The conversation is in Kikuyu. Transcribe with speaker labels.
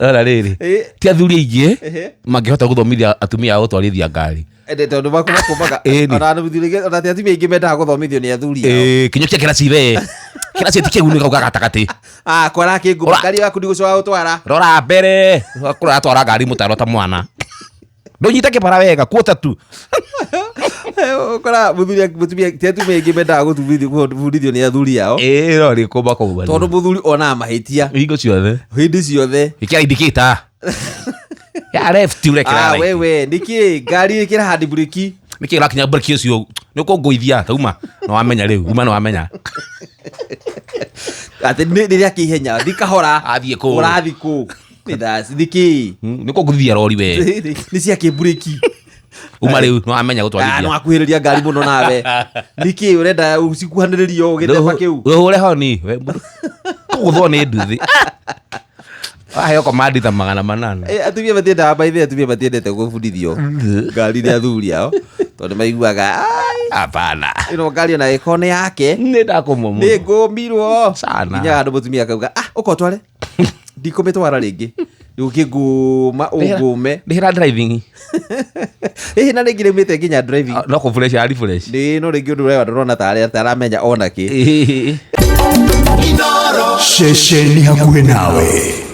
Speaker 1: Ora rĩrĩ, ti athuri aingĩ mangĩhota gũthomithia atumia ao gũtwarithia ngari.
Speaker 2: Ende tondũ makumaga.
Speaker 1: Ĩni.
Speaker 2: Ona mũthuri, ona ti atumia aingĩ mendaga gũthomithio nĩ athuri ao.
Speaker 1: Ĩĩ, kinyũkia kĩraci we, kĩraci ti kĩgunĩ kau ga gatagatĩ.
Speaker 2: Ah, kwara kĩngũma.
Speaker 1: Ora.
Speaker 2: Ngari yaku ndigũcoka gũtwara.
Speaker 1: Rora mbere, kũratwara ngari mũtaro ta mwana, ndũnyite kĩbara wega kuota tu.
Speaker 2: Ũkora mũthuri, mũtumia, ti atumia aingĩ mendaga gũthomithio, gũbundithio nĩ athuri ao.
Speaker 1: Ĩĩ, no nĩ kũma kũma.
Speaker 2: Tondũ mũthuri onaga mahĩtia
Speaker 1: hingo ciothe.
Speaker 2: Hĩndĩ ciothe.
Speaker 1: Ĩkĩra indicator ya left, ũrekĩra
Speaker 2: Ah,
Speaker 1: right.
Speaker 2: Wewe nĩkĩ ngari ĩkĩra handi breki?
Speaker 1: Nĩkĩ ũrakinya breki ũcio nĩ ũkũngũithia tauma nĩ wamenya rĩu uma nĩ wamenya.
Speaker 2: Atĩ rĩrĩa kĩihenya thi kahora.
Speaker 1: Athiĩ kũ?
Speaker 2: Ũrathiĩ kũ? Nĩ nĩkĩ?
Speaker 1: Nĩ kũngũithia rori we.
Speaker 2: Nĩ cia kĩmburĩki.
Speaker 1: Uma rĩu nĩ wamenya
Speaker 2: Ah, nĩ
Speaker 1: gũtwarithia.
Speaker 2: wakuhĩrĩria ngari mũno nawe, nĩkĩ ũrenda cikuhanĩrĩrio gĩthemba kĩu?
Speaker 1: Ũhũre honi we, kũgũthwo nĩ nduthi waheo komandi ta 800.
Speaker 2: Eh, atumia matiendaga maithe, atumia matiendete gũbundithio ngari nĩ athuri ao tondũ maiguaga, "Ai,
Speaker 1: Hapana.
Speaker 2: ĩno ngari ona ĩkorwo nĩ yake
Speaker 1: nĩ ndakũmwo
Speaker 2: nĩ
Speaker 1: mũno
Speaker 2: ngũmirwo."
Speaker 1: Sana.
Speaker 2: Nginya handũ mũtumia akauga, "Ah, ũka ũtware, ndikũmĩtwara rĩngĩ, ũkĩngũma ũngũme."
Speaker 1: Ndĩhĩra driving.
Speaker 2: Hihi na rĩngĩ rĩumĩte nginya driving.
Speaker 1: No kũ fresh ari fresh.
Speaker 2: Nĩ no rĩngĩ ũndũ ũrĩa ndũrona tarĩ ataramenya ona kĩ.
Speaker 3: Ceceni hakuhĩ nawe.